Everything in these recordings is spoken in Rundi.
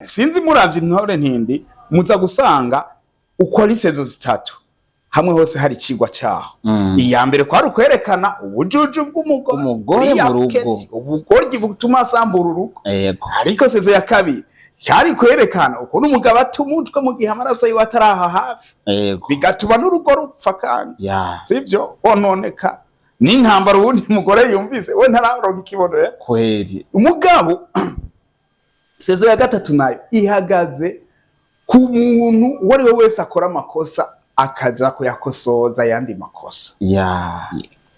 Sinzi, muravye Intore Ntindi, muza gusanga uko ari saison zitatu, hamwe hose hari icigwa caho. Iya mbere kwari ukwerekana ubujuju bw'umugore. Umugore Uriya mu rugo. Keti, ubugoryi butuma asambura urugo. Ariko saison ya kabiri cyari kwerekana ukuntu umugabo ata umutwe mu gihe amaraso yiwe ataraha hafi, bigatuma n'urugo rupfa kandi sivyo kononeka n'intambara. Ubundi mugore yumvise we ntararonka ikibono ya umugabo. Saison ya gatatu nayo ihagaze ku muntu uwo ari we wese akora amakosa, akaza kuyakosoza ayandi makosa.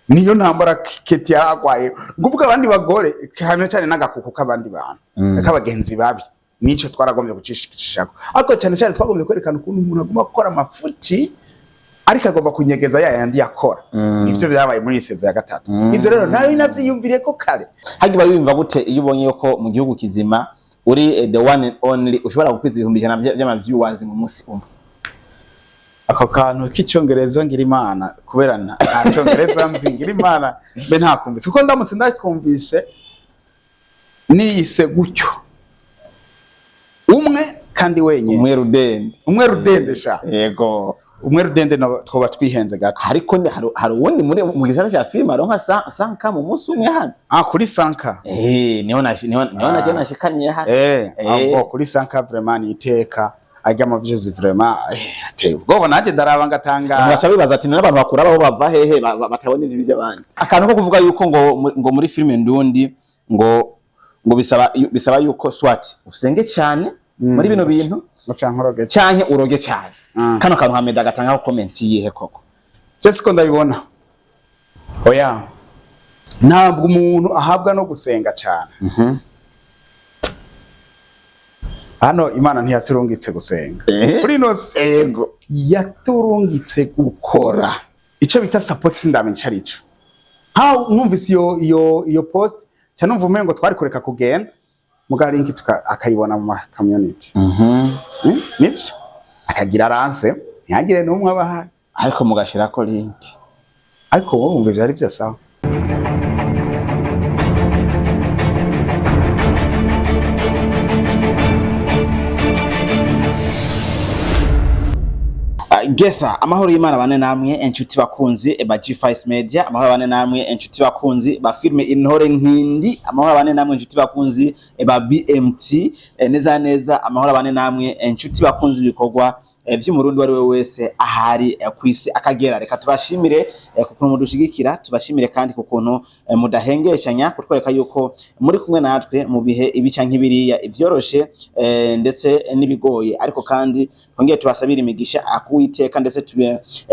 Niyo ntambara Keti yaragwaye, nguvuga abandi bagore cyane cyane n'agakuku k'abandi bantu, k'abagenzi babi. Nico twaragombye gucishishako, ariko cyane cyane twagombye kwerekana ukuntu umuntu agomba gukora amafuti ariko agomba kunyegeza ya yandi yakora. Nivyo byabaye muri iyi saison ya gatatu. Ivyo rero nawe navyiyumviriye ko kare. Hagi uba wiyumva gute iyo ubonye yuko mu gihugu kizima uri the one and only ushobora gukwiza 100,000 vy'ama viewers mu munsi umwe? Ako kantu k'icongereza, ngira Imana, kubera nta congereza nzi, ngira Imana mbe ntakumvise, kuko ndamutse ndakumvise niyise gutyo umwe kandi wenyine. Umwe rudende. Umwe rudende sha. Umwe rudende twoba twihenze gato. Ariko hari uwundi muri mu gisata ca filime aronka 100K mu munsi umwe hano. Ah, kuri 100K? Eh, niho naje nashikaniye hano. Ahubwo kuri 100K vraiment ni iteka. Ajya mu views vraiment ateye ubwoba, nanjye ndaraba ngatangara. Baca bibaza ati: "N'abantu bakura aho bava hehe batabona ivyo by'abandi?" Akantu ko kuvuga yuko ngo muri filime ndundi ngo bisaba yuko swat usenge cyane muri bino bintu ngo canke uroge. Canke uroge cyane. Kano kantu Hameda agatanga comment yihe koko? Je siko ndabibona, oya. Ntabwo umuntu ahabwa no gusenga cyane. Hano Imana ntiyaturungitse gusenga kuri ino si. Yaturungitse gukora icyo bita support. Sindamenya ico arico. Nkaho numvise iyo post ca numva umengo twari kureka kugenda muga link akayibona mu ma community. Nivyo akagira ranse ntihagire n'umwe aba ahari. Ariko mugashirako link. Ariko wowe wumva ivyari vyose aho. Ah, gesa amahoro y'Imana bane namwe, inshuti bakunzi ba G5 Media. Amahoro bane namwe, inshuti bakunzi ba filme Intore Ntindi. Amahoro bane namwe, inshuti bakunzi ba BMT. Neza neza, amahoro bane namwe, inshuti bakunzi ibikorwa vy'Umurundi wari we wese ahari kwisi akagera. Reka tubashimire ku kuntu mudushigikira, tubashimire kandi ku kuntu mudahengeshanya kutwereka yuko muri kumwe natwe mu bihe ibi canke biriya, ivyoroshe ndetse n'ibigoye. Ariko kandi twongere tubasabire imigisha akuwiteka, ndetse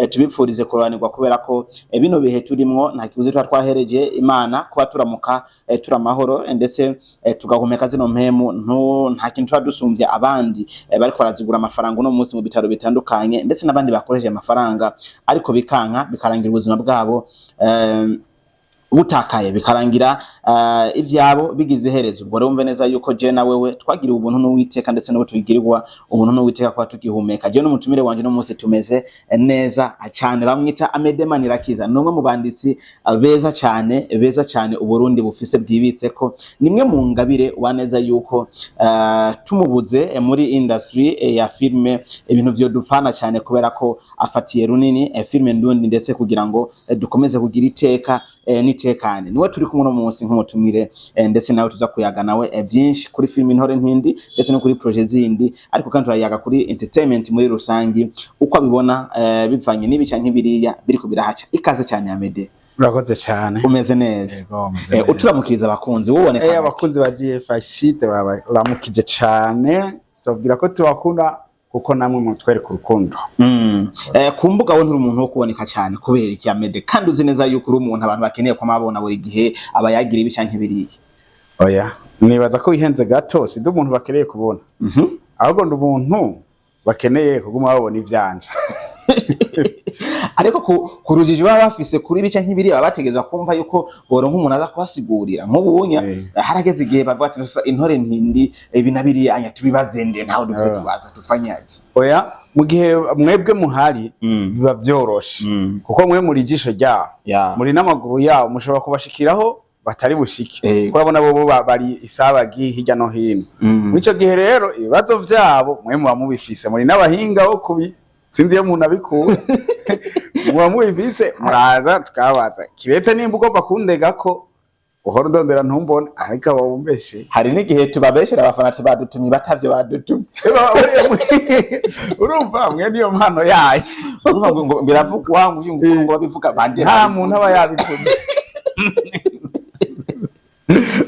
tubipfurize kuroranirwa, kubera ko bino bihe turimwo nta kiguzi tuba twahereje Imana kuba turamuka turi amahoro, ndetse tugahumeka zino mpemu. Nta kintu tuba dusumvye abandi bariko barazigura amafaranga uno munsi mu bitaro bitandukanye, ndetse n'abandi bakoresheje amafaranga ariko bikanka, bikarangira ubuzima bwabo butakaye, bikarangira ivyabo bigize iherezo. Ubwo rero wumve neza yuko je na wewe twagiriwe ubuntu n'Uwiteka, ndetse n'ubu tugirirwa ubuntu n'Uwiteka kuba tugihumeka. Je n'umutumire wanje no munsi tumeze neza cyane. Bamwita Amede Manirakiza, ni umwe mu banditsi beza cyane, beza cyane Uburundi bufise bwibitse ko nimwe mu ngabire wa neza yuko tumubuze muri industry ya filme ibintu vyo dufana cyane, kubera ko afatiye runini filme ndundi, ndetse kugira ngo dukomeze kugira iteka n'itekane. Niwe turi kumwe no munsi nk'umutumire, ndetse nawe tuza kuyaga nawe vyinshi kuri filme Intore Ntindi, ndetse no kuri projet zindi. Ariko kandi turayaga kuri entertainment muri rusangi, uko abibona bivanye n'ibi canke biriya biriko birahaca. Ikaze cyane, Amede. Urakoze cyane. Umeze neza? Yego, meze neza. Uturamukiriza abakunzi wuboneka. Abakunzi ba GFIC turabaramukije cyane, tubabwira ko tubakunda kuko namwe mutwereka urukundo. Ku mbuga we nturi umuntu wo kuboneka cyane, kubera iki, Amede, kandi uzi neza yuko uri umuntu abantu bakeneye kwamabona buri gihe, aba yagira ibi canke biriya? Oya, nibaza ko wihenze gato. Si ndi umuntu bakeneye kubona, ahubwo ndi umuntu bakeneye kuguma babona ivyanje. Ariko ku rujijo baba bafise kuri ibi canke biriya, baba bategerezwa kumva yuko boronka umuntu aza kubasigurira nk'ubunya. Harageze igihe bavuga ati: "Sasa Intore Ntindi, ibi na biriya anya tubibaze nde? Ntawe dufise tubaza, tufanyaje?" Oya, mu gihe mwebwe muhari biba vyoroshe, kuko mwe muri ijisho ryabo, muri n'amaguru yabo, mushobora kubashikiraho. batari bushike. Yego. Kuko urabona bo bari isabagi hirya no hino. Mm. Muri ico gihe rero, ibibazo vyabo mwe muba mubifise, muri n'abahinga bo kubi, sinzi iyo umuntu abikura, muba mubifise, muraza tukabaza. Kiretse nimba ugomba kundega ko uhora undondera ntumbone, ariko abo bumbeshe. Hari n'igihe tubabeshera abafana ati badutumye batavyo badutumye. Urumva mwe niyo mpano yayo. Urumva ngo biravugwa ngo babivuga bande? Nta muntu aba yabivuze.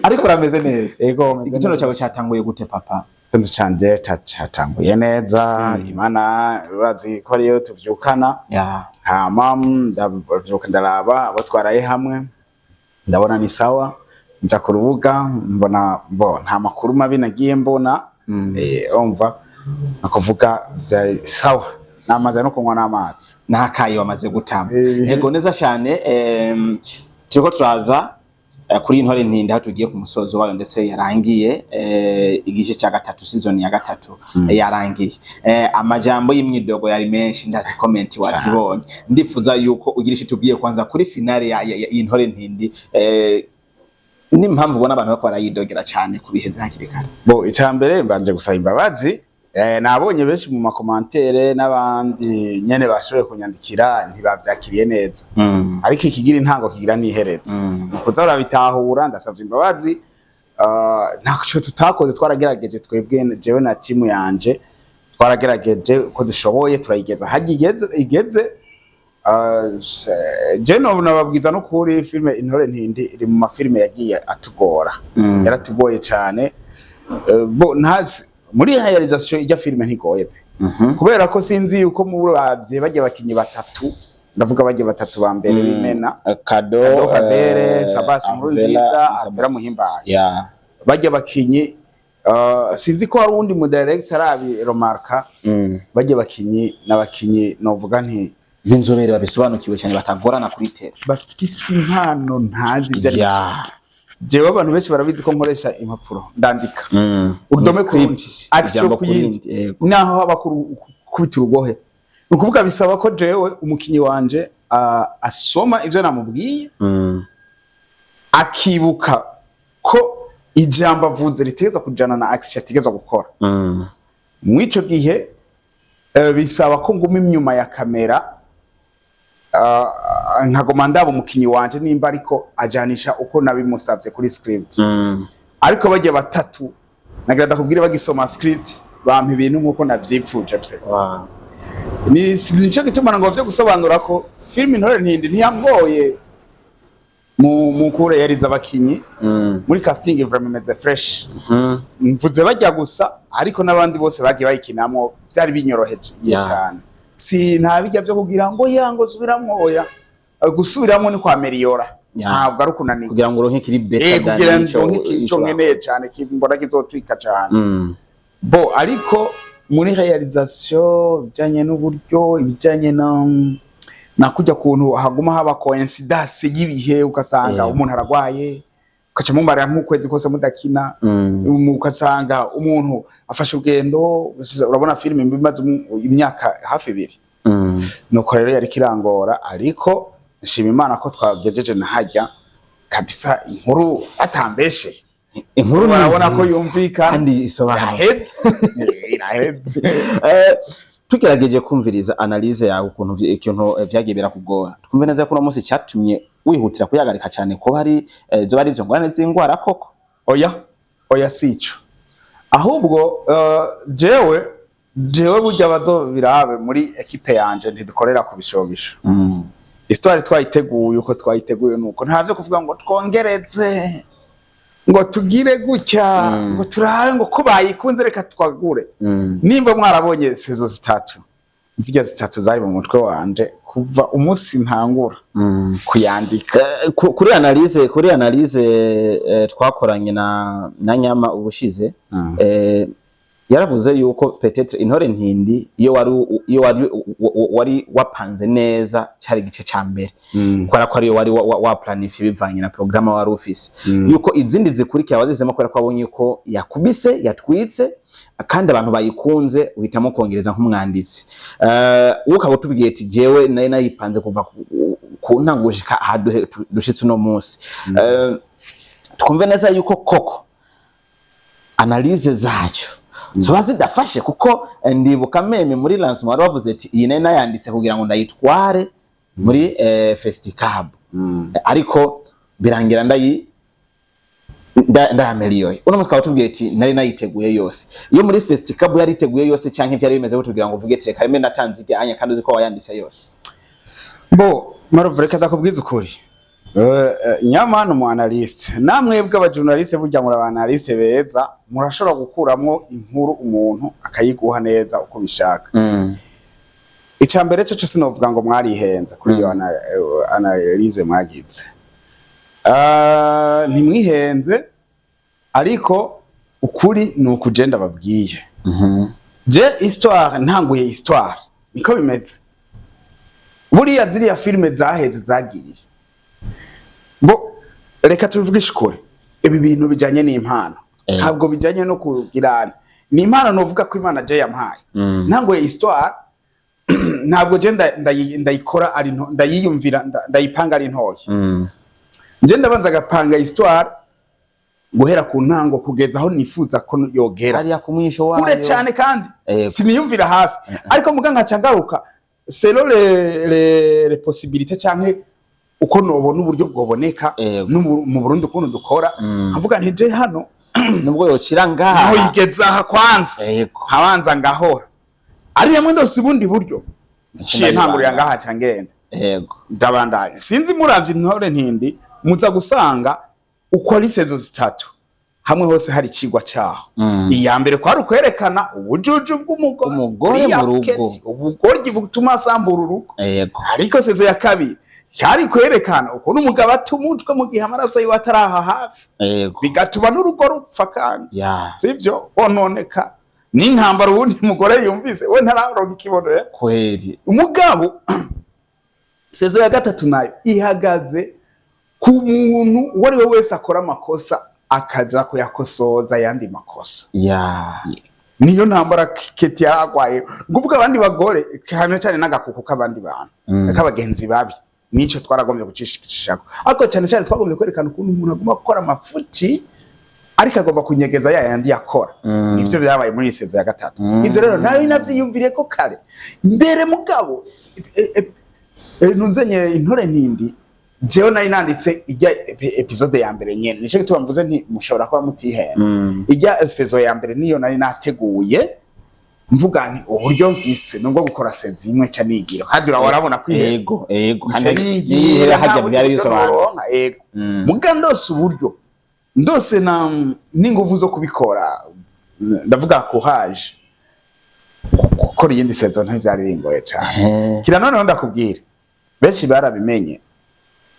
Ariko urameze neza? Ego, meze Igitondo neza. cyawe cyatanguye gute, papa? Igitondo canje catanguye neza. Imana urazi ko ariyo tuvyukana. Hama ndavyuka, ndaraba abo twaraye hamwe, ndabona ni sawa. Nja ku rubuga, mbona bo nta makuru mabi nagiye mbona. Umva, nakuvuga vyari sawa, namaze no kunywa n'amazi. N'akayi wamaze gutama? Eh. Yego, neza cyane. Turiko turaza kuri Intore Ntindi, aho tugiye ku musozo wayo, ndetse yarangiye igice cya gatatu, season ya gatatu yarangiye. Amajambo y'imyidogo yari menshi, ndazi comment wazibonye. Ndifuza yuko ugira icyo tubwiye kwanza kuri finale ya Intore Ntindi, n'impamvu ubona abantu bariko barayidogera cyane kubiheza hakiri kare. Bo, icambere mbanje gusaba imbabazi. Nabonye benshi mu ma commentaires n'abandi nyene bashoboye kunyandikira ntibavyakiriye neza, ariko ikigira intango kigira n'iherezo. Nukuza barabitahura. Ndasavye imbabazi. Ntaco tutakoze, twaragerageje twebwe, jewe na timu yanje twaragerageje uko dushoboye, turayigeza harya igeze. Je no nababwiza no kuri filme Intore Ntindi iri mu mafilme yagiye atugora, yaratugoye cane. Bo ntazi muri réalisation ijya filme ntigoye pe, kubera ko sinzi yuko muravye bajya abakinyi batatu, ndavuga bajya batatu ba mbere b'imena, Kado, Kado Kavere, Sabasi Nkurunziza, Sabasi. Avera Muhimbare, bajya abakinyi, sinzi ko hari uwundi mu director arabi remarka. Bajya abakinyi n'abakinyi novuga nti b'inzobere, babisobanukiwe cyane, batagorana kuri terrain. Bafise impano ntazi ivyo ari byo. Jewe abantu benshi barabizi ko nkoresha impapuro, ndandika urudome ku rundi, action ijambo ku yindi, yego. Naho haba kubita urugohe. Ni ukuvuga bisaba ko jewe umukinyi wanje asoma ivyo namubwiye, akibuka ko ijambo avuze ritegerezwa kujana na action ategerezwa gukora. Mw'ico gihe bisaba ko nguma inyuma ya kamera, nkagoma ndaba umukinyi wanje nimba ariko ajanisha uko nabimusavye kuri script. Ariko bajya batatu, nagira ndakubwire, bagisoma script bampa ibintu nkuko navyipfuje pe. Ni nico gituma ngo vyo gusobanura ko film Intore Ntindi ntiyamgoye mu kureyariza abakinyi. Muri casting vraiment imeze fresh. Mvuze bajya gusa, ariko n'abandi bose bagiye bayikinamwo byari binyoroheje cyane. Si nta bijya byo kugira ngo ya ngo subiramwo, oya. Gusubiramwo ni kwa améliorer, ntabwo ari ukunanirwa. Kugira ngo uronke ikiri better than kugira ngo ico nk'ico nkeneye wakoze. cyane, mbona kizotwika cyane. Bo ariko muri réalisation, ibijanye n'uburyo, ibijanye na kujya kuntu haguma haba coïncidence y'ibihe, ugasanga umuntu aragwaye, ugaca mumarira nk'ukwezi kose mudakina, ugasanga umuntu afashe urugendo. Urabona filime mbi imaze imyaka hafi 2. Nuko rero yari kirangora, ariko nshima Imana ko twagejeje na hajya kabisa, inkuru atambeshe. Inkuru ni Urabona ko nziza yumvikana. kandi isobanutse. Iraheze. Iraheze. Tugerageje kumviriza analyse yawe, ukuntu ikintu vyagiye birakugora, twumve neza ko uno munsi cyatumye wihutira kuyagarika cyane ko hari zoba ari izo ngorane z'ingwara koko? Oya, oya, sico. Ahubwo jewe burya bazobirabe, muri équipe yanje ntidukorera ku bishobisho. Histoire twayiteguye uko twayiteguye, nuko nta vyo kuvuga ngo twongereze, ngo tugire gutya, ngo turabe ngo ko bayikunze reka twagure. Nimba mwarabonye saison zitatu, zirya zitatu zari mu mutwe wanje kuva umunsi ntangura kuyandika. Kuri analyse twakoranye na Nyama ubushize, yaravuze yuko peut-être Intore Ntindi iyo wari wapanze neza cyari igice ca mbere, kubera ko ariyo wari wa planifié bivanye na programme wari ufise, yuko izindi zikurikira wazizemo kubera ko wabonye ko yakubise, yatwitse kandi abantu bayikunze, uhitamo kongereza nk'umwanditsi. Wowe ukaba utubwiye ati jewe nari nayipanze kuva ku ntango gushika aha dushitse uno munsi. Twumve neza yuko koko analyse zacyo tuba zidafashe, kuko ndibuka même muri lancement wari wavuze ati iyi nari nayanditse kugira ngo ndayitware muri Festicab, ariko birangira ndayameliyoye. Uno munsi tukaba tubwiye ati nari nayiteguye yose. Iyo muri Festicab yari iteguye yose, canke vyari bimeze gute kugira ngo uvuge ati reka rimwe natanze ijyanye, kandi uzi ko wayanditse yose? Bo Maruvu, reka ndakubwiza ukuri. Nyamana umu analyste, namwebwe aba journaliste, burya muri aba analyste beza, murashobora gukuramwo inkuru umuntu akayiguha neza uko bishaka. Ica mbere cyo sinovuga ngo mwarihenze kuri iyo analyse mwagize. Ntimwihenze, ariko ukuri ni ukugenda babwiye. Je histoire, ntanguye histoire, niko bimeze. Buriya ziriya filime zaheze zagiye bo, reka tubivugishe ukuri, ibi bintu bijanye n'impano, ntabwo bijanye no kugirana, ni impano. Novuga ko Imana je yampaye. Ntanguye histoire, ntabwo je ndayikora ari nto, ndayiyumvira, ndayipanga ari ntoya. Nje ndabanza agapanga histoire guhera ku ntango kugeza aho nifuza ko yogera. Hariya ku mwisho wayo. Kure cyane, kandi siniyumvira hafi, ariko muga nkaca ngaruka selon les possibilités canke uko nobona uburyo bwoboneka no mu Burundi ukuntu dukora, nkavuga nti je hano nubwo yocira ngaha, aho yigeza aha kwanza, nkabanza ngahora ari hamwe, ndose ubundi buryo nciye ntangurira ngaha ca ngenda ndabandanya. Sinzi, muravye Intore Ntindi, muza gusanga uko ari saison zitatu, hamwe hose hari icigwa caho. Iya mbere kwari ukwerekana ubujuju bw'umugore Umugore uriya mu rugo. Keti, ubugoryi butuma asambura urugo. Ariko saison ya kabiri cyari kwerekana ukuntu umugabo ata umutwe mu gihe amaraso yiwe ataraha hafi, bigatuma n'urugo rupfa kandi, sivyo, kononeka n'intambara. Ubundi mugore yumvise we ntararonka ikibono ya Kweri. Umugabo. Saison ya gatatu nayo ihagaze ku muntu uwo ari we wese akora amakosa akaza kuyakosoza ayandi makosa. Niyo ntambara Keti yaragwaye, nguvuga abandi bagore cyane cyane n'agakuku k'abandi bantu, k'abagenzi babi. Nico twaragombye gucishishako, ariko cyane cyane twagombye kwerekana ukuntu umuntu agomba gukora amafuti ariko agomba kunyegeza ya yandi yakora. Nivyo byabaye muri iyi saison ya gatatu. Ivyo rero nawe navyiyumviriye ko kare mbere. Mugabo ntunzenye Intore Ntindi, jewe nari nanditse ijya épisode ya mbere nyene, nico gituma mvuze nti mushobora kuba mutihenze. Ijya saison ya mbere niyo nari nateguye, mvuga nti uburyo mfise nubwo gukora saison imwe ca nigira, kandi urabona kwihera. Ego, nca kandi nigira, nihera nta hajya bundi byari buryo bisobanutse. noronka, ego. Muga ndose uburyo, ndose na n'inguvu zo kubikora, ndavuga kuhaje gukora iyindi saison ntivyari bingoye cane. Kira noneho ndakubwira, benshi barabimenye,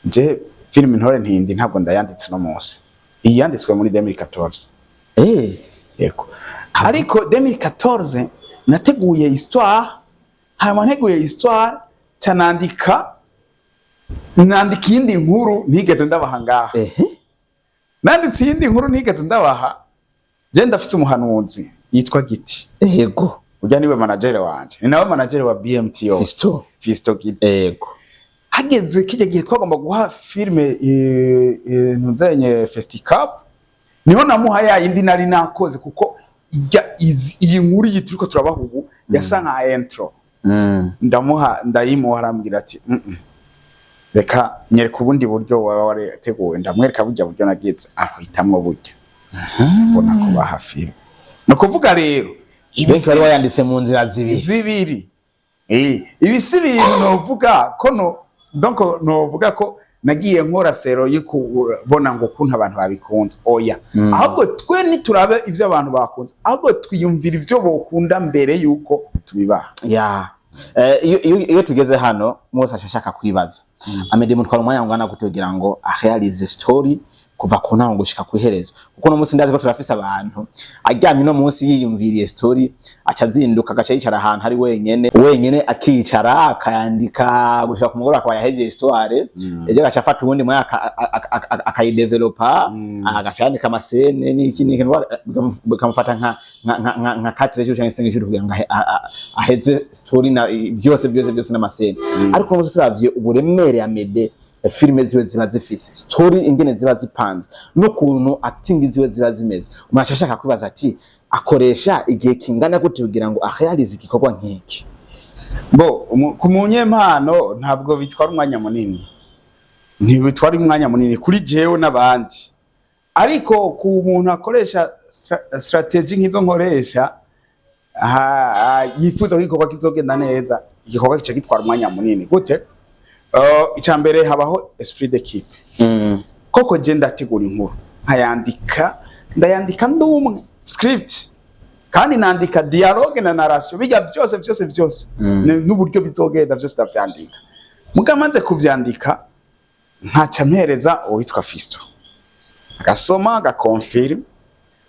je film Intore Ntindi ntabwo ndayanditse uno munsi, iyi yanditswe muri 2014. Yego, ariko 2014 nateguye histoire, hanyuma nteguye histoire ca nandika iyindi nkuru ntigeze ndabaha ngaha. Nanditse iyindi nkuru ntigeze ndabaha. Je ndafise umuhanuzi yitwa Giti. Urya niwe manager wanje, ni nawe manager wa BMT yose. Fisto. Fisto Giti. Hageze kijya gihe twagomba guha filime ntuzenye Festicab, niho namuha ya yindi nari nakoze, kuko ijya iyi nkuru iyi turiko turabaha ubu yasa nka intro. Ndamuha, ndayimuha, arambwira ati Reka nyereka ubundi buryo waba warateguwe." Ndamwereka burya buryo nagize, ahitamwo burya mbona kubaha filime. Ni ukuvuga rero Benshi wari wayanditse mu nzira zibiri. Zibiri. Ibi si ibintu novuga ko no donc novuga ko nagiye nkora selon yo kubona ngo ukuntu abantu babikunze, oya. Ahubwo twe niturabe ivyo abantu bakunze, ahubwo twiyumvira ivyo bokunda mbere yuko tubibaha. Ya, iyo tugeze hano mwose ashaka kwibaza, Amede mutwara umwanya ungana gute kugira ngo arealize story kuva ku ntango gushika ku iherezo? Kuko no munsi ndazi ko turafise abantu aryamye no munsi yiyumviriye story, aca azinduka agaca yicara ahantu ari wenyene wenyene, akicara akayandika gushika ku mugoroba akaba yahejeje histoire. Ejo agaca afata uwundi mwanya akayidevelopa, agaca yandika ama scènes n'iki n'iki, bikamufata nka 4 jours canke 5 jours kugira ngo aheze story na byose byose byose n'ama scènes. Ariko uno munsi turavye uburemere Amede Filime ziwe ziba zifise story, ingene ziba zipanze n'ukuntu acting ziwe ziba zimeze. Umuntu ashaka kwibaza ati akoresha igihe kingana gute kugira ngo arealize igikorwa nk'iki? Bo ku munyempano ntabwo bitwara umwanya munini, ntibitwara umwanya munini kuri jewe n'abandi, ariko ku muntu akoresha strategy nk'izo nkoresha, yifuza ko igikorwa kizogenda neza, igikorwa kica gitwara umwanya munini. Gute? Icya mbere, habaho esprit d'équipe. Koko je ndategura inkuru, nkayandika, ndayandika ndumwe script, kandi nandika dialogue na narration, bijya byose byose byose, n'uburyo bizogenda byose ndavyandika. Muga maze kuvyandika, nkaca mpereza uwitwa Fisto, agasoma, agakonfirma.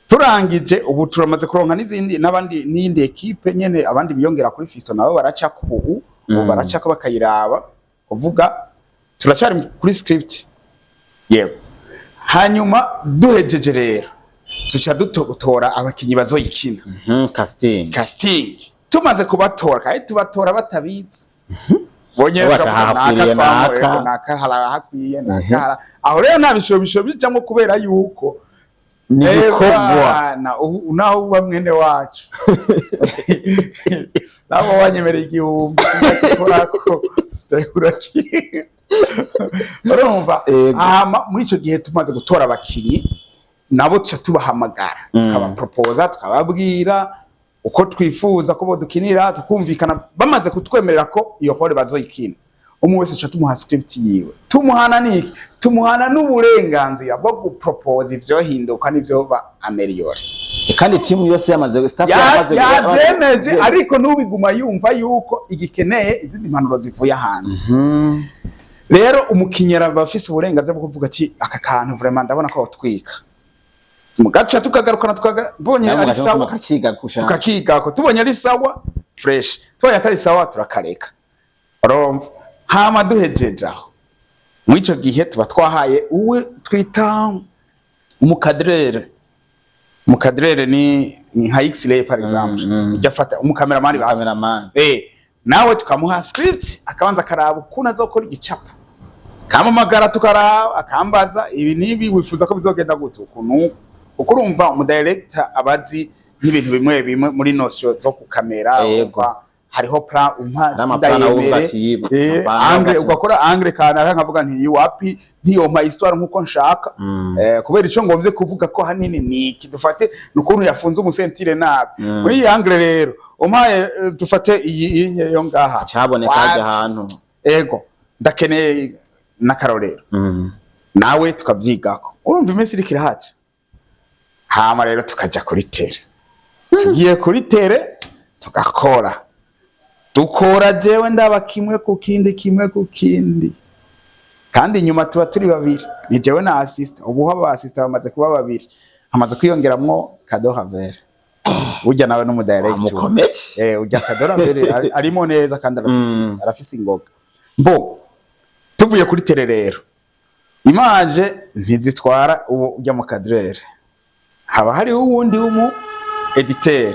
Turangije, ubu turamaze kuronka n'izindi n'abandi, n'iyindi équipe nyene, abandi biyongera kuri Fisto, nabo baraca ku ubu baracako bakayiraba. Kuvuga turacari kuri script yego. Hanyuma duhejeje rero, tuca dutora abakinyi bazoyikina. Casting. Casting. Tumaze kubatora, kandi tubatora batabizi bonye. Bati aha hakwiriye naka. Naka harahakwiye, naka aho rero nta bishobisho bijamwo, kubera yuko ni ibikorwa. Bana, ubu naho uba mwene wacu, nabo wanyemereye 1000 korako, urumva? Ego. Hama muri ico gihe tumaze gutora abakinyi, nabo tuca tubahamagara, tukabapropoza, tukababwira uko twifuza ko bodukinira, tukumvikana. Bamaze kutwemerera ko iyo rôle bazoyikina, umwe wese tuca tumuha script yiwe. Tumuhana niki? Tumuhana n'uburenganzira bwo gupropoza ivyohinduka n'ivyo ba améliorer. Kandi timu yose yamaze, staff yamaze. Yavyemeje, ariko ntubiguma yumva yuko igikeneye izindi mpanuro zivuye ahantu. Rero umukinyi araba afise uburenganzira bwo kuvuga ati aka kantu vraiment ndabona ko twika, mugaca tukagarukana, tukabonye ari sawa. Mukakiga kusha. Tukakigako, tubonye ari sawa, fresh; tubonye atari sawa, turakareka. Urumva, hama duhejeje aho, muri ico gihe tuba twahaye uwe twita umucadreur. Umucadreur ni nka X-ray par exemple, ujya afata umukameramani basi. Cameraman. Nawe tukamuha script, akabanza akaraba ukuntu azokora igicapo, kamamagara, tukaraba, akambaza ibi n'ibi wifuza ko bizogenda gute, ukuntu, kuko urumva umudirector abazi n'ibintu bimwe bimwe muri notion zo ku kamera. Urumva hariho plan umpa, Hari amaplan awuvuga ati, angle, ugakora angle kanaka, nkavuga nti wapi, ntiyompa histoire nkuko nshaka, kubera ico ngomvye kuvuga ko hanini niki, dufate nukuntu yafunze umusentire nabi muri iyi angle. Rero umpaye, dufate iyi yo ngaha. Caboneka hajya Wapi? ahantu. Ego, ndakeneye n'akarorero. Nawe tukavyigako. Urumva iminsi iriko irahaca. Hama rero tukaja kuri terrain. Tugiye kuri terrain, tugakora, dukora jewe ndaba kimwe ku kindi, kimwe ku kindi, kandi inyuma tuba turi babiri, ni jewe na assistant. Ubu aba assistant bamaze kuba babiri, hamaze kwiyongeramwo Kado Havere, burya nawe n'umudirector. Amukomeje. Ujya Kado Havere arimo neza kandi arafise arafise ingoga. Mbo tuvuye kuri terrain rero, image ntizitwara uwo ujya mu cadreur, haba hariho uwundi w'umu editeur.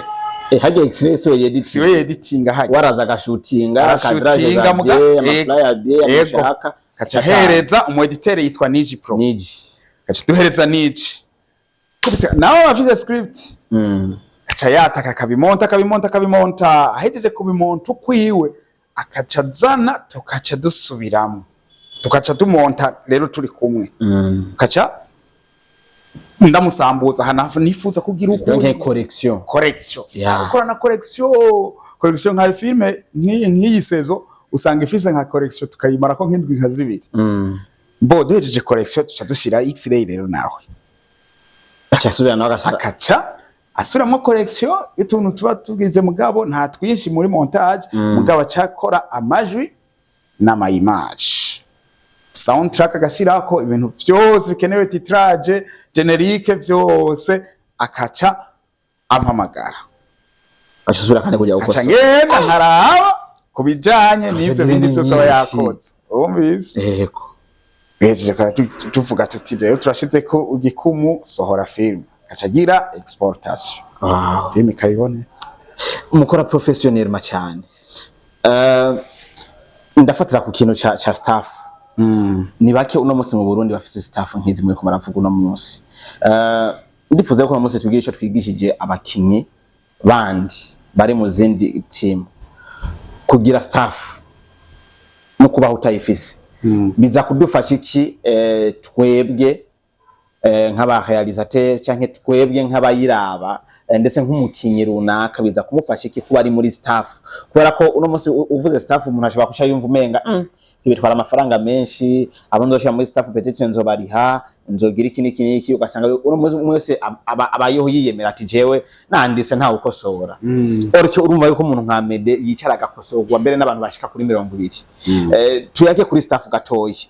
Hajya X-ray siwe yedit? Siwe yeditinga hajya. Waraza agashutinga, cadrage Arashutinga za bien, amaflyer bien. Yego. Amashaka. Kaca ahereza umu editeur yitwa Niji Pro. Niji. Kaca duhereza Niji. Kubita nawe abafise script, akaca yataka, akabimonta, akabimonta, akabimonta. Ahejeje kubimonta ukwiwe, akaca azana, tukaca dusubiramo, tukaca tumonta rero turi kumwe, kaca ndamusambuza hanafu nifuza kugira uku. Donc correction. Correction. Gukora na correction, correction nka filme nk'iyi saison usanga ifise nka correction tukayimarako nk'indwi nka 2. Bo duhejeje correction, tuca dushira X-ray rero nawe. Aca asubira nawe agashaka. Akaca asubiramo correction y'utuntu tuba tugize, mugabo nta twinshi muri montage. Mugabo acakora amajwi n'ama image, soundtrack, agashirako ibintu vyose bikenewe, titrage, générique, vyose, akaca ampamagara. Aca asubira kandi kujya Aca gukosora. ngenda nkaraba ku bijanye n'ivyo Procedure bindi ni vyose aba nyinshi. yakoze, wumvise? Yego. Hejeje tuvuga tuti rero turashizeko igikumu, sohora film, akaca agira exportation. Film ikabibonetse. Mukora professionnel ma cyane. Ndafatira ku kintu ca staff. Ni bake uno munsi mu Burundi bafise staff nk'izi muri ko maravuga uno munsi. Ndifuza ko uno munsi tugira ico twigishije abakinyi bandi bari mu zindi team. Kugira staff no kubaho utayifise biza kudufasha iki, twebwe nk'aba réalisateur canke twebwe nk'abayiraba, ndetse nk'umukinyi runaka biza kumufasha iki kuba ari muri staff? Kubera ko uno munsi uvuze staff, umuntu ashobora kuca yumva umenga bitwara amafaranga menshi, abo nzoshira muri staff peut-être nzobariha, nzogira iki n'iki n'iki. Ugasanga uno munsi umwe wese abayeho yiyemera ati: "Jewe nanditse, ntawe ukosora." Orco urumva yuko umuntu nka Mede yicara agakosorwa mbere n'abantu bashika kuri 20. Tuyage kuri staff gatoyi,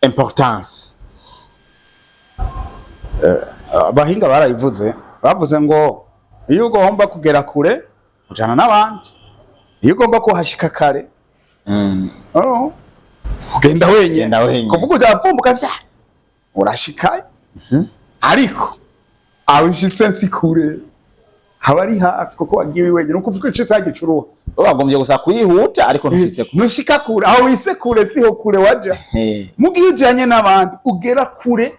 importance. Abahinga barayivuze, bavuze ngo iyo ugomba kugera kure ujana n'abandi, iyo ugomba kuhashika kare, oh, ugenda wenyine. Ugenda wenyene. Kuvuga utapfumbuka vya urashikayo, ariko aho ushitse si kure, haba ari hafi kuko wagiye uri wenyine. Ukuvuga ushitse hagicuruha. Wagombye gusa kuyihuta, ariko ntushitse kure. Ntushika kure, aho wise kure siho kure waja. Mu gihe ujanye n'abandi ugera kure,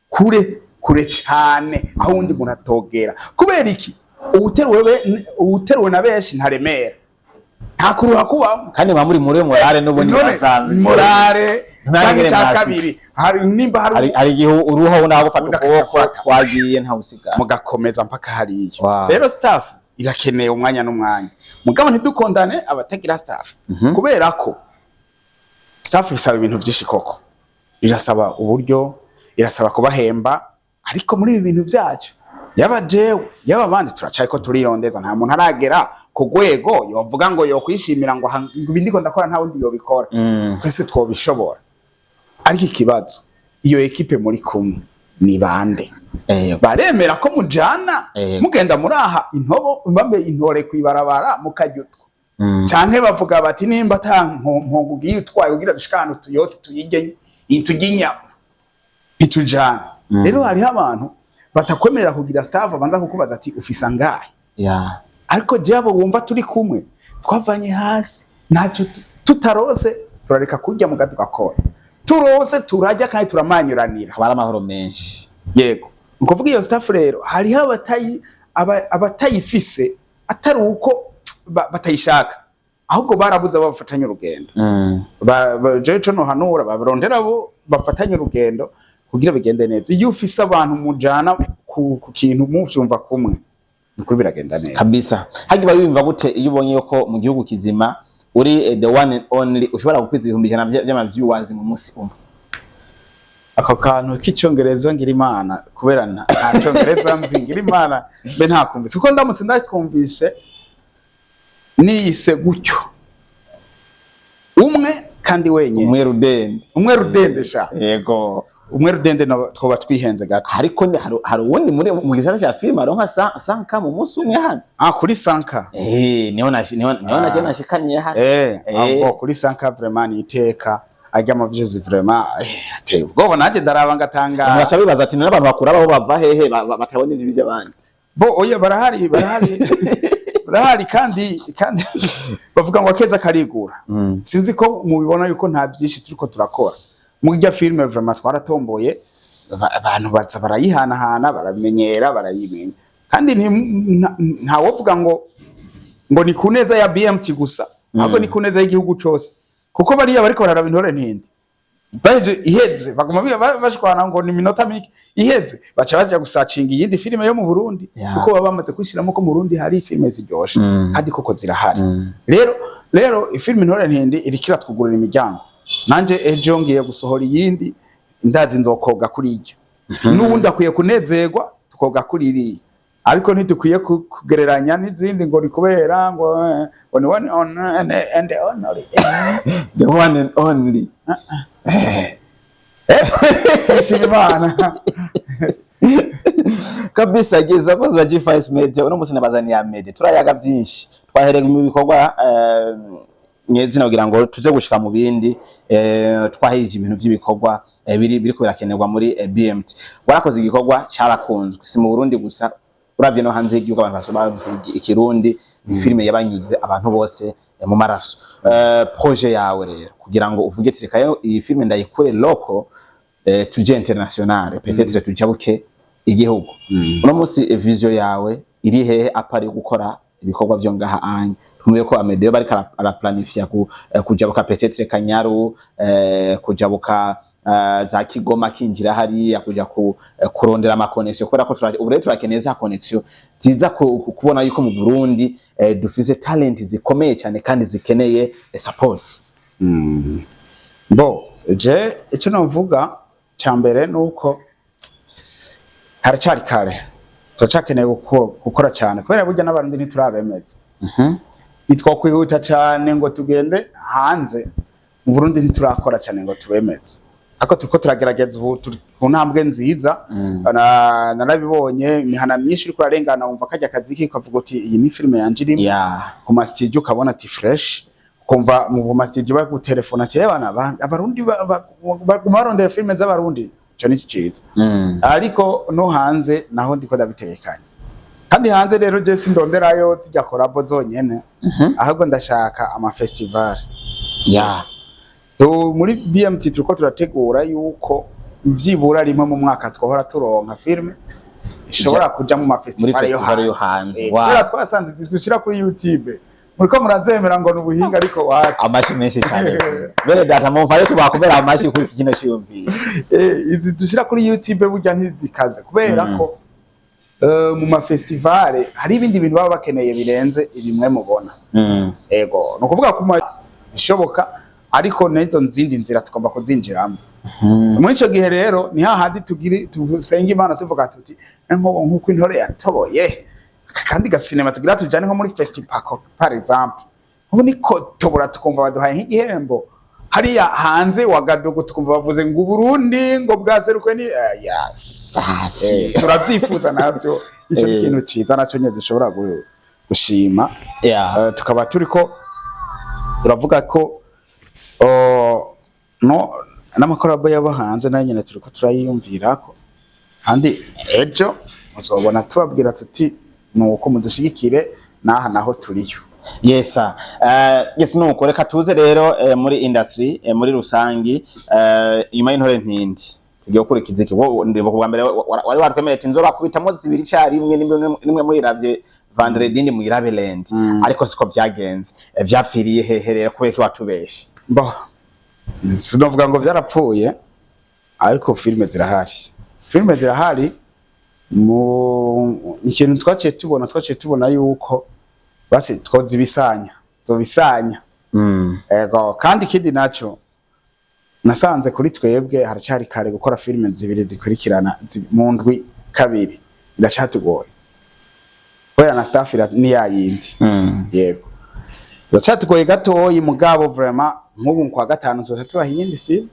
kure, kure cane, aho uwundi muntu atogera. Kubera iki? Uwuteruwe na benshi ntaremera, nta kuruha kubamo. Kandi muba muri muri morale n'ubundi None basanzwe. Morale Ntihagire canke cya mwashitse. kabiri, hari nimba hari Hari igihe uruha nawe ufata Undi ukuboko, akagafata. twagiye, ntawusigara. Mugakomeza mpaka hariya. Rero staff irakeneye umwanya n'umwanya, mugabo ntidukondane abatagira staff, kubera ko staff bisaba ibintu vyinshi koko. Irasaba uburyo, irasaba kubahemba, ariko muri ibi bintu vyacu, yaba jewe, yaba abandi, turacariko turirondeza. Nta muntu aragera ku rwego yovuga ngo yokwishimira ngo ngo ibi ndiko ndakora nta wundi yobikora. Twese twobishobora, ariko ikibazo, iyo équipe muri kumwe ni bande? Baremera ko mujana, mugenda muraha intobo mbambe intore kwibarabara mukarya utwo, canke bavuga bati: "Nimba ata mpongo ugiye utwaye kugira dushike ahantu tuyotse, tuyirye, turye inyama, ntitujana." Rero hariho abantu batakwemerera kugira staff, abanza kukubaza ati: "Ufise angahe?" Ariko jewe wumva turi kumwe, twavanye hasi, ntacyo tutarose turareka kurya, muga tugakora. Turose turarya kandi turamanyuranira. Haba hari amahoro menshi. Yego, ni ukuvuga iyo staff rero hariho abatayifise, atari uko batayishaka, ahubwo barabuze abo bafatanya urugendo. Jewe ico nohanura, barondera abo bafatanya urugendo kugira bigende neza. Iyo ufise abantu mujana ku kintu muvyumva kumwe, nukuri biragenda neza. Kabisa. Hagiye wiyumva gute iyo ubonye yuko mu gihugu kizima uri the one and only ushobora gukwiza 100,000 vy'ama viewers mu munsi umwe? Ako kantu k'icongereza, ngira Imana, kubera nta congereza nzi, ngira Imana mbe ntakumvise, kuko ndamutse ndakumvise niyise gutyo umwe kandi wenyine. Umwe rudende. Umwe rudende sha. Umwe rudende twoba twihenze gato. Ariko hari uwundi muri mu gisata ca filime aronka 100K mu munsi umwe hano. Ah, kuri 100K? Eh, niho naje nashikaniye hano. Ahubwo kuri 100K vraiment ni iteka. Ajya mu views vraiment, ateye ubwoba, nanjye ndaraba ngatangara. Baca bibaza ati: "None abantu bakura abo bava hehe batabona ivyo by'abandi?" Bo oya, barahari, barahari, barahari. Kandi bavuga ngo akeza karigura. Sinzi ko mubibona yuko nta byinshi turiko turakora muri irya filime. Vraiment twaratomboye, abantu baza barayihanahana, baramenyera, barayimenya. Kandi ntawovuga ngo ni ku neza ya BMT gusa, ahubwo ni ku neza y'igihugu cose, kuko bariya bariko bararaba Intore Ntindi, baheje iheze baguma bashwana ngo ni minota mike iheze, baca baja gusacinga iyindi filime yo mu Burundi, kuko baba bamaze kwishiramo ko mu Burundi hari filime ziryoshe, kandi koko zirahari. Rero ifilime Intore Ntindi iriko iratwugurura imiryango. Nanje ejo ngiye gusohora iyindi, ndazi nzokoga kuri iryo, n'uwundi akwiye kunezerwa tukoga kuri iriya, ariko ntidukwiye kugereranya n'izindi ngo ni kubera ngo ngo ni one on and only. The one and only. Shima Imana. Kabisa. Giza abakozi ba G5 Media, uno munsi nabazaniye Amede, turayaga byinshi. Twahereye mu bikorwa nyezina kugira ngo tuze gushika mu bindi. Twahirije ibintu vy'ibikorwa biri biriko birakenerwa muri BMT. Warakoze igikorwa carakunzwe, si mu Burundi gusa. Uravye no hanze y'igihugu, abantu basoma ikirundi, ni filime yabanyuze abantu bose mu maraso. Projet yawe rero, kugira ngo uvuge ati reka yo iyi filime ndayikure local, tuje international, peut-être tujabuke igihugu, uno munsi vision yawe iri hehe, à part gukora ibikorwa vyo ngaha anye? Twumve ko Amedeo bariko araplanifia kujabuka peut-être Kanyaru, kujabuka za Kigoma, kinjira hariya kuja kurondera ama connexion, kubera ko ubu rero turakeneye za connexion ziza kubona yuko mu Burundi dufise talent zikomeye cyane kandi zikeneye support. Bo je icyo novuga cya mbere ni uko haracyari kare, turacakeneye gukora cyane, kubera burya n'Abarundi ntiturabemeza. Ntitwokwihuta cyane ngo tugende hanze. Mu Burundi ntiturakora cyane ngo tubemeze, ariko turiko turagerageza. Ubu turi ku ntambwe nziza. Narabibonye imihana myinshi uriko urarengana, wumva kajya kaziki, ukavuga uti iyi ni filime yanje irimo. Ku ma studio ukabona ati fresh, ukumva mu ma studio bari gutelefona ati "Ebana, Abarundi baguma barondera filime z'Abarundi." Ico ni ciza. Ariko no hanze naho ndiko ndabitekanye. Kandi hanze rero je sindonderayo zijya collabo zonyene, ahubwo ndashaka ama festival. Muri BMT turiko turategura yuko vyibura rimwe mu mwaka twohora turonka filime ishobora kuja mu ma Muri festival yo festival yo hanze. hanze. Kubera twasanze izi dushira kuri YouTube, muriko murazemera ngo ni ubuhinga, ariko wapi. Amashi menshi cyane, bene data, mumvayo tubakomera amashi kuri iki kino cyiyumviro. Izi dushira kuri YouTube burya ntizikaze, kubera ko mu ma festival hari ibindi bintu baba bakeneye birenze ibimwe mubona. Ego, ni ukuvuga ko bishoboka, ariko n'izo nzindi nzira tugomba kuzinjiramo. Muri ico gihe rero ni hahandi tugiri tusenga Imana, tuvuga tuti nko nkuko Intore yatoboye aka kandi gasinema tugira tujane nko muri festival par exemple, ubu niko tobora tukumva baduhaye nk'igihembo hariya hanze Wagadugu, tukumva bavuze ngo Uburundi ngo bwaserukwe ni yes. Safi. Turavyifuza navyo. Ico ni ikintu ciza naco nyene dushobora gushima. Tukaba turiko turavuga ko no n'ama collabo y'abo hanze nayo nyene turiko turayiyumvirako, kandi ejo muzobona tubabwira tuti nuko mudushigikire n'aha naho turiyo. Yes sir. Yes, nuko reka tuze rero muri industry muri rusangi, inyuma y'Intore Ntindi tugiye gukurikiza iki? Wowe ndibuka bwa mbere wari watwemereye ati nzobakubitamo zibiri icyarimwe, nimwe muyiravye vendredi, indi muyirabe lundi, ariko siko vyagenze. Vyapfiriye hehe rero? Kubera ko watubeshe? Bo sinovuga ngo vyarapfuye, ariko filime zirahari, filime zirahari. Mu ikintu twaciye tubona yuko basi twozibisanya, zobisanya. Ego, kandi ikindi naco nasanze kuri twebwe haracyari kare gukora filime zibiri zikurikirana mu ndwi kabiri, biracatugoye kubera na staff ni ya yindi. Yego, biracatugoye gatoyi, mugabo vraiment nk'ubu kwa gatanu nzoca tubaha iyindi film.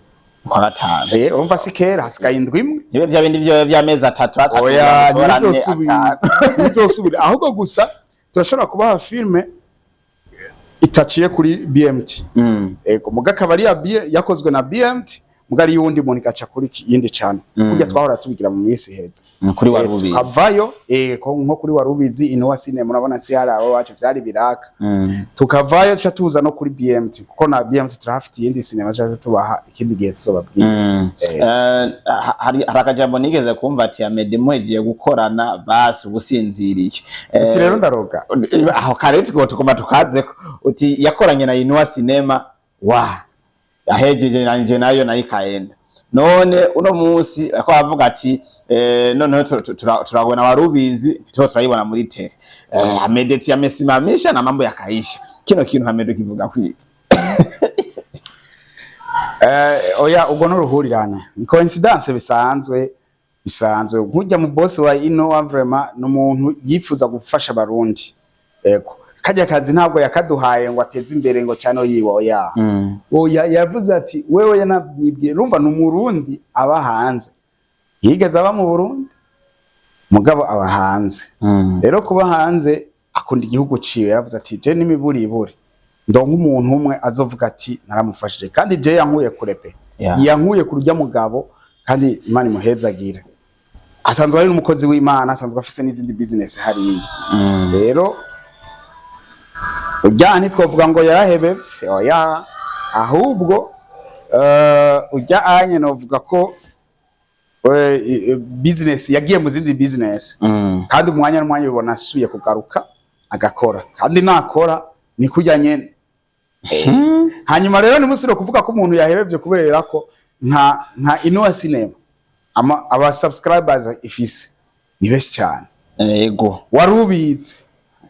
Kwa gatanu? Eh, urumva si kera, hasigaye indwi imwe. Nibe vya bindi vyo vy'amezi atatu atatu? Oya. Ane, Ntibizosubira. atanu. Ntibizosubira, ahubwo gusa turashobora kubaha filme itaciye kuri BMT. Ego, muga akaba ari yakozwe na BMT, muga ari yundi muntu, igaca kuri yindi channel, kurya twahora tubigira mu minsi iheze. Kuri Warubizi. Tukavayo nko kuri Warubizi, Inowa Cinema, urabona si hari abo wacu vyari biraka. Tukavayo tuca tuza no kuri BMT, kuko na BMT turahafite iyindi cinema tuca tubaha ikindi gihe tuzobabwira. Hari akajambo nigeze kumva ati Amede muhejeje gukorana basi ubusinziriye. Uti rero ndaroga. Aho kare tugomba tukazeko uti yakoranye na Inua Cinema wa ahejeje nanje nayo nayo ikaenda. None uno munsi ako bavuga ati noneho turabona Warubizi, tuba turayibona muri tele, Amede ati amesimamisha na mambo yakaisha. Kino kintu Amede kivuga kwiki? Oya, ubwo n'uruhurirane, ni coincidence bisanzwe bisanzwe. Nkujya mu boss wa Inowa, vraiment ni umuntu yifuza gufasha Abarundi. Ego, kajya kazi ntabwo yakaduhaye ngo ateze imbere ngo cyane yiwe, oya. Oya, yavuze ati wewe yanabwibwiye, urumva ni Umurundi aba hanze, yigeze aba mu Burundi mugabo aba hanze. Rero kuba hanze akunda igihugu ciwe, yaravuze ati je n'imiburiburi ndonka umuntu umwe azovuga ati naramufashije, kandi je yankuye kure pe. Yankuye kurya mugabo, kandi Imana imuhezagire. Asanzwe ari n'umukozi w'Imana, asanzwe afise n'izindi business hariya. Rero urya ntitwovuga ngo yarahebevye, oya, ahubwo urya anye novuga ko business yagiye mu zindi business, kandi umwanya n'umwanya ubona asubiye kugaruka agakora, kandi nakora ni kurya nyene. Hanyuma rero nimusire kuvuga ko umuntu yahebevye, kubera ko nka Inoa Cinema aba subscribers ifise ni benshi cyane. Wari ubizi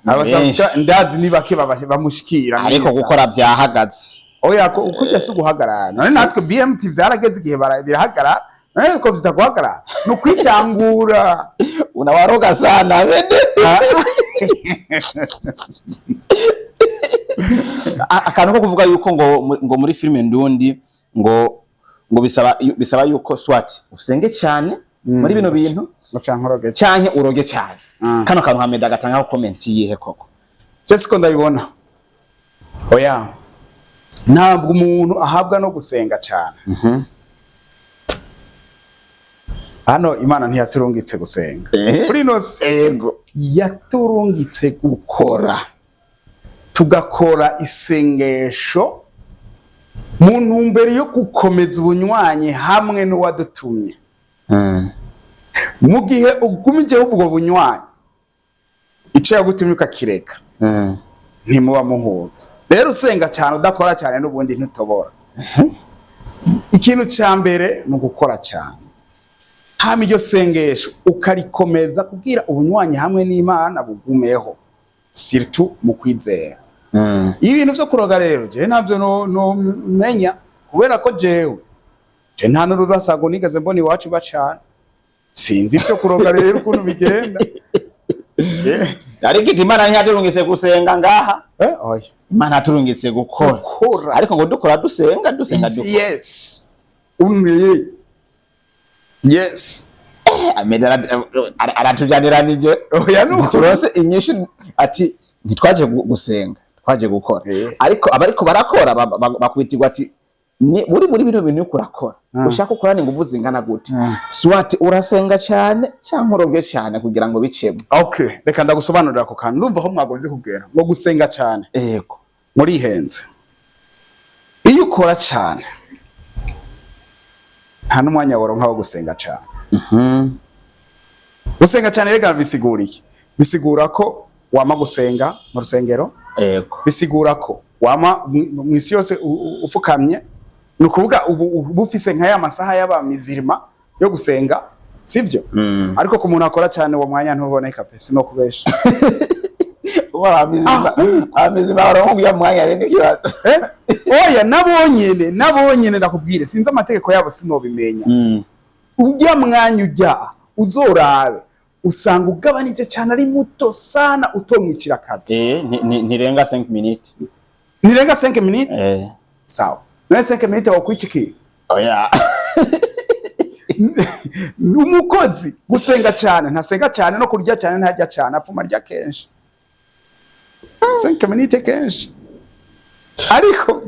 aba Benshi. Ndazi ni bake bamushikira Ariko mwisa. gukora vyahagaze. Oya, ko ukurya si uguhagarara. None natwe BMT vyarageze igihe birahagarara. None ko vyita guhagarara ni ukwitangura. Unawaroga sana bene. Akantu ko kuvuga yuko ngo muri filime ndundi ngo bisaba yuko swat usenge cyane muri bino bintu ngo canke uroge. Canke uroge cyane. Kano kantu Hameda agatanga comment yihe koko? Je siko ndabibona, oya. Ntabwo umuntu ahabwa no gusenga cyane. Hano Imana ntiyaturungitse gusenga kuri ino si. Yaturungitse gukora, tugakora isengesho mu ntumbero yo gukomeza ubunywanyi hamwe n'uwadutumye. Mu gihe ugumijeho ubwo bunywanyi, ico yagutumye ukakireka, ntimuba muhuza. Rero usenga cyane udakora cyane n'ubundi ntutobora. Ikintu cya mbere ni ugukora cyane, hama iryo sengesho ukarikomeza kubwira ubunywanyi hamwe n'Imana bugumeho, surtout mu kwizera. Ibintu vyo kuroga rero jewe ntabyo no menya, kubera ko jewe je nta n'ururasago nigeze mbona iwacu bacana. Sinzi ivyo kuroga rero ukuntu bigenda. Ariko Imana ntiyaturungitse gusenga ngaha. Oya. Imana yaturungitse gukora. Gukora. Ariko ngo dukora dusenga, dusenga dukora. Yes, umwe, yes. Ameda aratujaniranije. Oya, nuko Turose inyishu ati ntitwaje gusenga, twaje gukora. Ariko abariko barakora bakubitirwa ati ni uri muri bino bintu uriko urakora, ushaka ukorana inguvu zingana gute, swat urasenga cyane cyangwa uroge cyane kugira ngo bicemo. Okay, reka ndagusobanurira ako kantu. Ndumva aho mwagombye kugera ngo gusenga cyane. Murihenze. Iyo ukora cyane nta n'umwanya woronka wo gusenga cyane. Gusenga cyane rega bisigura iki? Bisigura ko wama gusenga mu rusengero. Bisigura ko wama mu isi yose ufukamye, ni ukuvuga ubu ufise nka ya masaha y'abamizirima yo gusenga, sivyo? Ariko ku muntu akora cyane uwo mwanya ntuboneka pe, sino kubesha. Abamizima baronka uya mwanya rero n'ikibazo. Eh? Oya, nabonyene ndakubwire, sinzi amategeko yabo, sinobimenya. Ujya mwanya ujya uzorabe usanga ugabanije cyane, ari muto sana, utomwicira akazi. Ntirenga 5 minutes. Ntirenga 5 minutes. Sawa, none 5 minutes wakwica iki? Oya. Umukozi gusenga cyane ntasenga cyane, no kurya cyane ntarya cyane, apfuma arya kenshi 5 minutes kenshi, ariko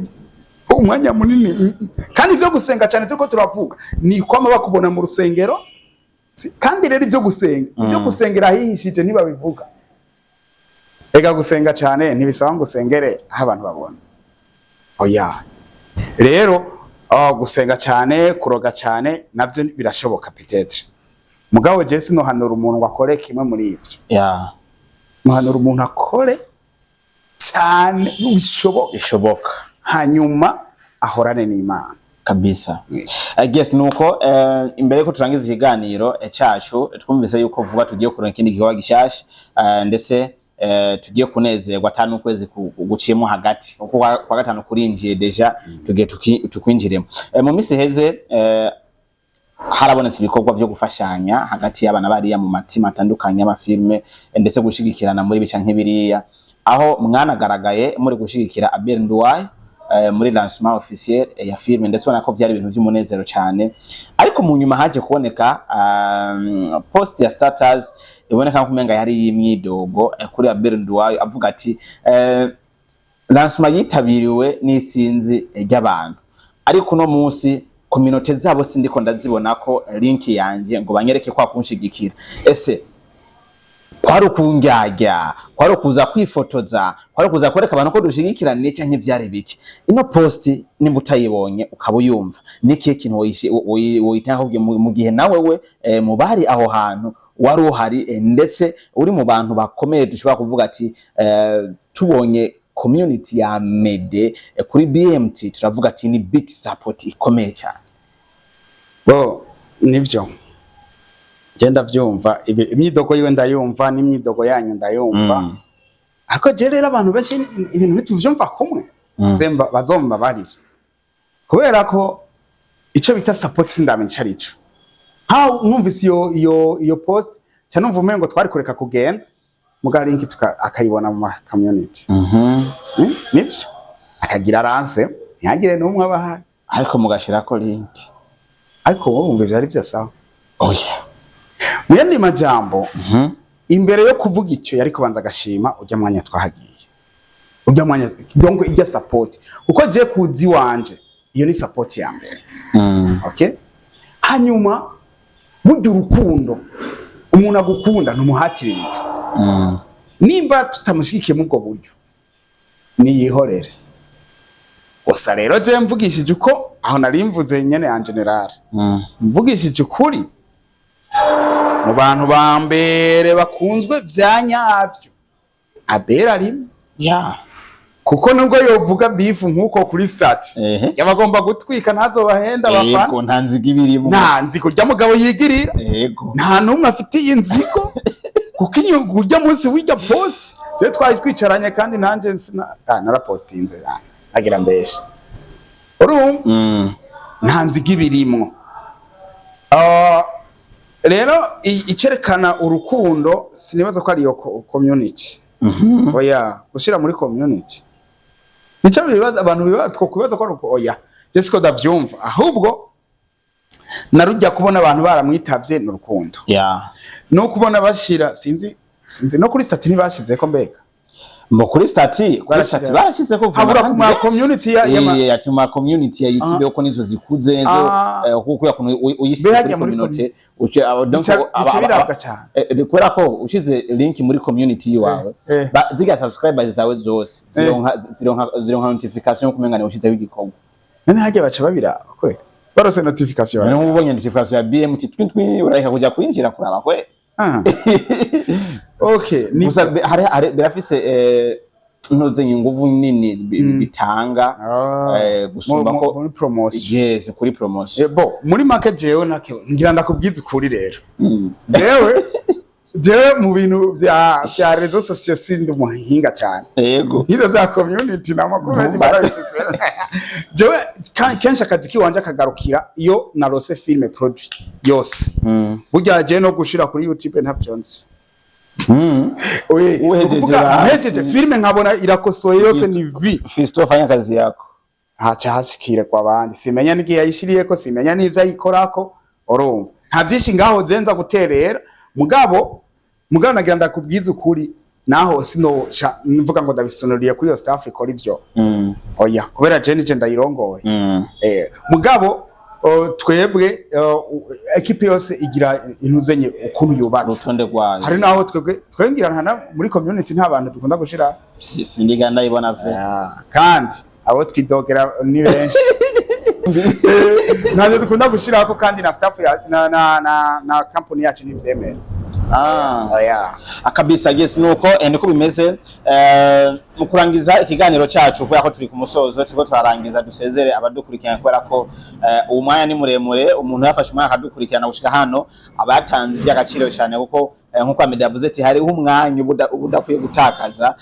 umwanya munini. Kandi ivyo gusenga cyane turiko turavuga ni kwama bakubona mu rusengero. Kandi rero ivyo gusenga, ivyo gusengera ahihishije ntibabivuga. Ega gusenga cyane ntibisaba ngo usengere aho abantu babona, oya. Rero gusenga cyane, kuroga cyane navyo birashoboka peut-être, mugabo je sinohanura umuntu ngo akore kimwe muri ivyo. Muhanura umuntu akore cyane bishoboka. Bishoboka. Hanyuma ahorane n'Imana. Kabisa. I guess nuko imbere yuko turangiza ikiganiro cyacu, twumvise yuko vuba tugiye kuronka ikindi gikorwa gishasha, ndetse tugiye kunezerwa ata n'ukwezi guciyemo hagati, kuko kwa gatanu kurinjiye déjà, tugiye tukwinjiremo. Mu minsi iheze harabonetse ibikorwa vyo gufashanya hagati y'abana bariya mu matima atandukanye y'amafilme, ndetse gushigikirana muri bica nk'ibiriya, aho mwanagaragaye muri gushigikira Abel Nduwaye muri lancement officiel ya filme, ndetse ubona ko vyari ibintu vy'umunezero cyane. Ariko mu nyuma haje kuboneka post ya status iboneka nko kumenga yari y'imyidogo kuri Abel Nduwaye, avuga ati lancement yitabiriwe n'isinzi ry'abantu, ariko uno munsi ko Communauté zabo sindiko ndazibona ko link yanje ngo banyereke kwa kunshigikira. Ese kwari ukundyarya, kwari ukuza kwifotoza, kwari ukuza kwereka abantu ko dushigikiranye, canke vyari biki? Ino post nimba utayibonye ukaba uyumva, ni ikihe kintu woyitanga mu gihe nawe we mu bari aho hantu wari uhari, ndetse uri mu bantu bakomeye dushobora kuvuga ati tubonye community ya Mede kuri BMT, turavuga ati ni big support ikomeye cyane? Bo, nivyo, je ndavyumva. Imyidogo yiwe ndayumva, n'imyidogo yanyu ndayumva. Ariko je rero, abantu benshi ibintu ntituvyumva kumwe. Zemba bazombabarira, kubera ko ico bita support sindamenya ico arico. Nkaho numvise iyo post ca numva umengo twari kureka kugenda, muga link akayibona mu ma community. Nivyo, akagira ranse ntihagire n'umwe aba ahari. Ariko mugashirako link. Ariko wowe wumva ivyari vyose aho? Oya. Mu yandi majambo, imbere yo kuvuga icyo, yari kubanza agashima ujya mwanya twahagiye, ujya mwanya, donc ijya support, kuko je kuzi wanje iyo ni support ya mbere. Okay, hanyuma burya urukundo, umuntu agukunda ntumuhatiririza. Nimba tutamushigikiye muri ubwo buryo, niyihorere gusa. Rero je mvugishije uko aho nari mvuze nyene en général, mvugishije ukuri, mu bantu ba mbere bakunzwe vya nyavyo, Abera arimo. Kuko nubwo yovuga bifu nk'uko kuri statut, yabagomba gutwika, ntazobahenda abafana. Yego, nta nzigo ibirimo. Nta nzigo urya mugabo yigirira. Nta n'umwe afitiye inzigo, kuko inyungu urya munsi w'irya post je twari twicaranye, kandi nanje narapostinze, agira mbeshe, urumva? Nta nzigo ibirimwo. Rero icerekana urukundo, sinibaza ko ari iyo community. Oya, gushira muri community nico bibaza abantu, bibaza two kubaza ko ari uko. Oya, je siko ndavyumva. Ahubwo narujya kubona abantu baramwitavye ni urukundo. No kubona bashira, sinzi no kuri statut ntibashizeko mbega? Mbo kuri statut, kuri Barashira. statut barashize ko. Habura ku ma community ya ati ma community ya YouTube, ko nizo zikuze nizo. Kuko yakuntu uyisize Be kuri hajya muri community uce donc bica birabwa cane. Kubera ko ushize link muri community yiwawe, ziga subscribers zawe zose zironka notification kumenga ni ushizeho igikorwa. None hajya baca babiraba kwe barose notification? None nk'ubu ubonye notification ya BMT twin twin, urareka kuja kwinjira kuraba kwe? Ah. Okay, ni Gusa hari birafise ntuzenye inguvu nini bitanga gusumba ko muri promotion. Yes, kuri promotion. Bo, muri make jewe nake ngira ndakubwiza ukuri rero. Jewe mu bintu vya réseaux sociaux sindi umuhinga cyane. Nk'izo za community n'amakuru menshi Ntumbaze. barabifise. Jewe kenshi akazi kiwanje kagarukira iyo narose film produit yose. Burya je no gushira kuri YouTube ntavyo nzi. Oye, Uhejeje nukuvuga hasi. mpejeje film nkabona irakosoye yose, ni vi. Fisto, fanya kazi yako. Haca hashikire kwa bandi, simenya n'igihe yayishiriyeko, simenya n'ivyo ayikorako, urumva nta vyinshi ngaho zenza guterera. Mugabo nagira ndakubwiza ukuri, naho sino mvuga ngo ndabisonoriye kuri iyo staff ikora ivyo. Oya, kubera je nije ndayirongoye. Mugabo twebwe équipe yose igira intuzenye ukuntu yubatse. Urutonde rwayo. Hari naho twebwe twebwe nta muri community nta bantu dukunda gushira. Sindiga ndayibona ve. Kandi abo twidogera ni benshi. Ntabyo dukunda gushirako, kandi na staff ya na company yacu ntivyemera. Oya. Akabisa, yes, nuko niko bimeze. Mu kurangiza ikiganiro cyacu, kubera ko turi ku musozo, turiko turarangiza, dusezere abadukurikirana, kubera ko uwo mwanya ni muremure. Umuntu yafashe umwanya akadukurikirana gushika hano, aba yatanze iby'agaciro cyane, kuko nkuko Ahmed yavuze ati hariho umwanya uba udakwiye gutakaza,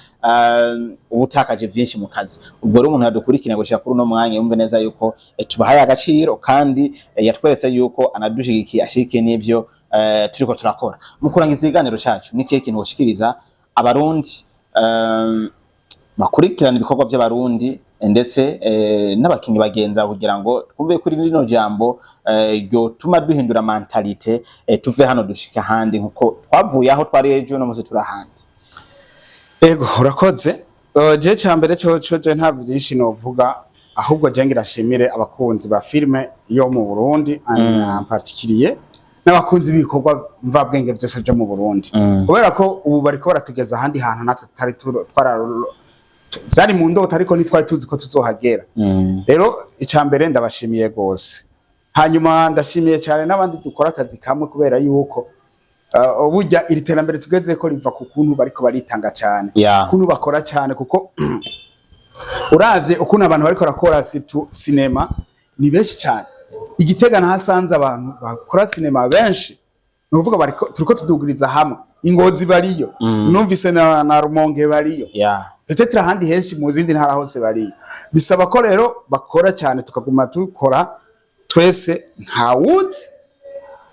uba utakaje byinshi mu kazi. Ubwo rero umuntu yadukurikirana gushika kuri uno mwanya, yumve neza yuko tubahaye agaciro, kandi yatweretse yuko anadushigikiye, ashigikiye n'ivyo turiko turakora. Mu kurangiza ikiganiro cacu, ni kihe kintu woshikiriza Abarundi bakurikirana ibikorwa by'Abarundi, ndetse n'abakinyi bagenza, kugira ngo twumve kuri rino jambo ryotuma duhindura mentalité, tuve hano dushika ahandi, nkuko twavuye aho twari ejo, no musi turi ahandi? Ego, urakoze. Je cambere cyo je nta byinshi novuga. Ahubwo je ngira nshimire abakunzi ba filime yo mu Burundi, en particulier n'abakunzi b'ibikorwa mvabwenge byose byo mu Burundi, kubera ko ubu bariko baratugeza ahandi hantu natwe tutari twara vyari mu ndoto, ariko ntitwari tuzi ko tuzohagera. Rero icya mbere ndabashimiye gose. Hanyuma ndashimiye cyane n'abandi dukora akazi kamwe, kubera yuko burya iri terambere tugeze ko riva ku kuntu bariko baritanga cyane, ukuntu bakora cyane, kuko uravye ukuntu abantu bariko barakora cinéma ni benshi cyane. Igitega nahasanze abantu bakora cinéma benshi, ni ukuvuga bariko turiko tudugiriza hamwe. Ingozi bariyo, numvise na Rumonge bariyo, peut-être ahandi henshi mu zindi ntara hose bariyo. Bisaba ko rero bakora cyane, tukaguma dukora twese. Ntawuzi,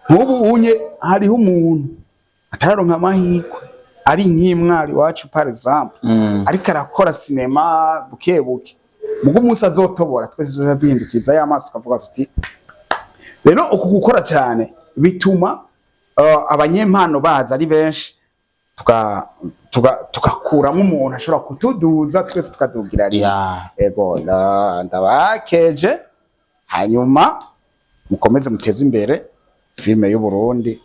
nk'ubu unye hariho umuntu atararonka amahirwe ari nk'imwari wacu, par exemple, ariko arakora cinéma buke buke. Mugo umunsi azotobora, twese tuzoja duhindukiza y'amaso tukavuga tuti. Rero uku gukora cyane bituma abanyempano baza ari benshi, tugakuramo umuntu ashobora kutuduza twese, tukadugira rimwe. Ego, ndabakeje. Hanyuma mukomeze muteze imbere filime y'u Burundi,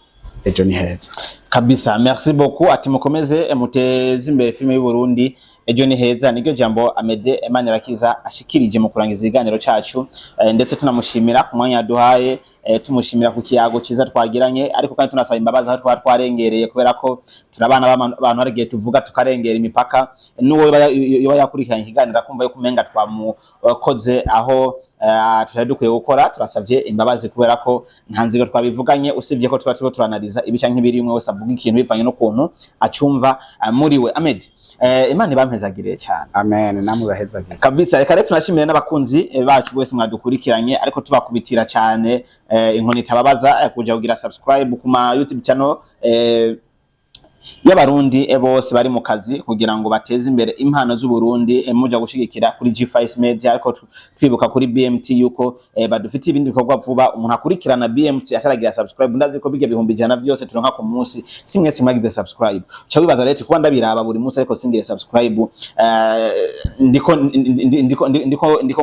ejo ni heza. Kabisa, merci beaucoup. Ati mukomeze muteze imbere filime y'u Burundi, ejo ni heza. Niryo jambo Amede Manirakiza ashikirije mu kurangiza ikiganiro cacu, ndetse tunamushimira ku mwanya yaduhaye, tumushimira ku kiyago ciza twagiranye, ariko kandi tunasaba imbabazi aho twaba twarengereye, kubera ko turabana abantu, hari igihe tuvuga tukarengera imipaka. N'uwo yoba yakurikiranye ikiganiro akumva yuko umenga twamukoze aho tutari dukwiye gukora, turasavye imbabazi, kubera ko nta nzigo twabivuganye, usibye ko tuba turiko turanaliza ibi canke ibiri, umwe wese avuga ikintu bivanye n'ukuntu acumva muri we. Ahmed, Imana ibampezagire cyane. Amen, namwe bahezagire. Kabisa. Reka rero tunashimire n'abakunzi bacu bose mwadukurikiranye, ariko tubakubitira cyane inkoni itababaza, kuja kugira subscribe ku ma YouTube channel y'abarundi bose bari mu kazi kugira ngo bateze imbere impano z'Uburundi, muja gushigikira kuri G5 Media, ariko twibuka kuri BMT yuko badufitiye ibindi bikorwa vuba. Umuntu akurikirana BMT ataragira subscribe, ndazi ko bijya 100,000 vyose turonka ku munsi si mwese mwagize subscribe. Ca wibaza rero kuba ndabiraba buri munsi ariko singire subscribe, ndiko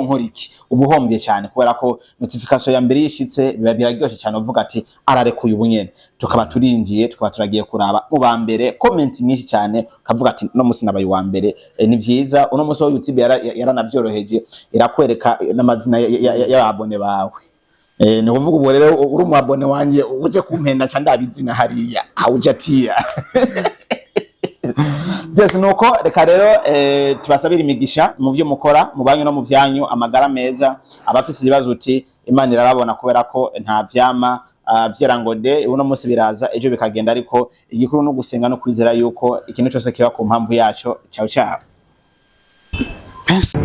nkora iki? Ubuhombye cyane, kubera ko notification ya mbere yishitse biba biraryoshe cyane, uvuga ati ararekuye ubu nyene, tukaba turinjiye, tukaba turagiye kuraba mu ba mbere, comment nyinshi cyane, ukavuga ati no musi nabaye uwa mbere. Ni vyiza. Uno musi wa YouTube yaranavyoroheje, irakwereka n'amazina y'aba abonnés bawe. Ni ukuvuga ubu rero uri umu abonné wanje uje kumpenda ca ndabizina hariya awuja tia byose. Nuko reka rero tubasabire imigisha mu vyo mukora, mu banyu no mu vyanyu, amagara meza. Abafise ibibazo uti Imana irababona, kubera ko nta vyama vyera ngo de. Uno munsi biraza, ejo bikagenda, ariko igikuru no gusenga no kwizera yuko ikintu cyose kiba ku mpamvu yaco. Ciao ciao. Merci.